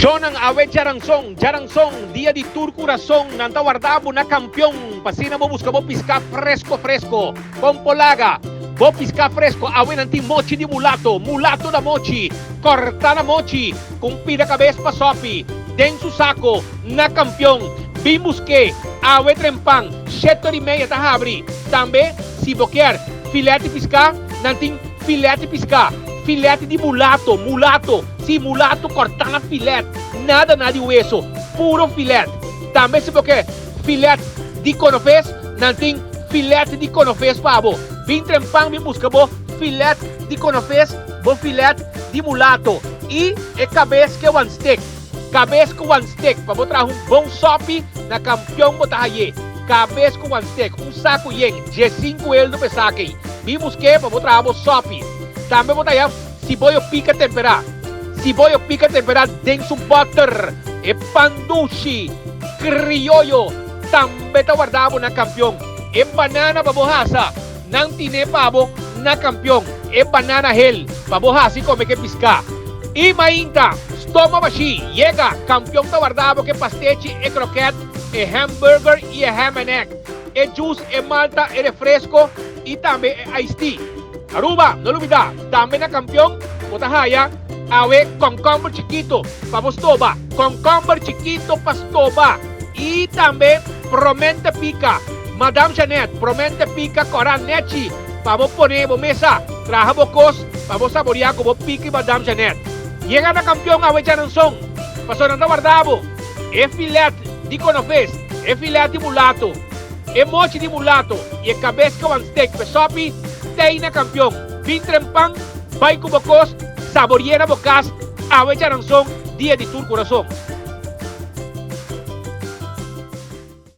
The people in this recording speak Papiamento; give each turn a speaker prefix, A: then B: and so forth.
A: Shownan awe djaranson, djaranson, dia di tur kurason, nan ta warda bo na Kampion, pa asina bo buska bo piská fresko fresko. Kon por laga bo piská fresko? Awe nan tin mochi di mulato, mulato na mochi, kòrtá na mochi, ku un pida kabes pa sòpi, den su sako, na Kampion. Bin busk'é, awe trempan, sheto di meia ta habri. Tambe, si bo kier filèt di piská, nan tin filèt di piská, filèt di mulato, mulato. Sí, mulato kòrtá na filèt, nada na di weso, puro filèt. Tambe si bo ke filèt di konofes, nan tin filèt di konofes pa bo. Bin trempan bin buska bo filèt di konofes, bo filèt di mulato i e kabes ke wan stek. Kabes ku wan stek pa bo traha un bon sòpi na kampion bo ta haye. Kabes ku wan stek, un saku yen, diesinku eldo pa e sak ei. Bin busk'é pa bo traha bo sòpi. Tambe bo ta haya. Siboyo pica temperá. Siboyo pica temperá den su bòter. E pan dushi krioyo tambe ta warda bo na Kampion. E banana pa bo hasa, nan tine pa bo na Kampion. E banana hel pa bo hasi kome ke piská. I mainta, stoma bashí, yega, Kampion ta warda bo ke pastechi, e kroket, e hamburger i e ham and egg, e juice, e malta, e refresko i tambe e iced tea. Aruba, no lubida, tambe na Campeon bo ta haya awe concomber chikito pa bo stoba, concomber chikito pa stoba y tambe promente pica, Madame Jeanette, promente pica cora nechi pa bo pone bo mesa, traha bo cos pa bo saboria cu bo pica y Madame Jeanette. Yega na Campeon awe djananson, pasobra nan ta warda bo e filet di conofes, e filet di mulato. E mochi di mulato i e kabes ke wan stek pe sopi, tei na kampion. Bin trempan, bai ku bo kos, saborié na bo kas, awe djaranson, dia di tur kurason.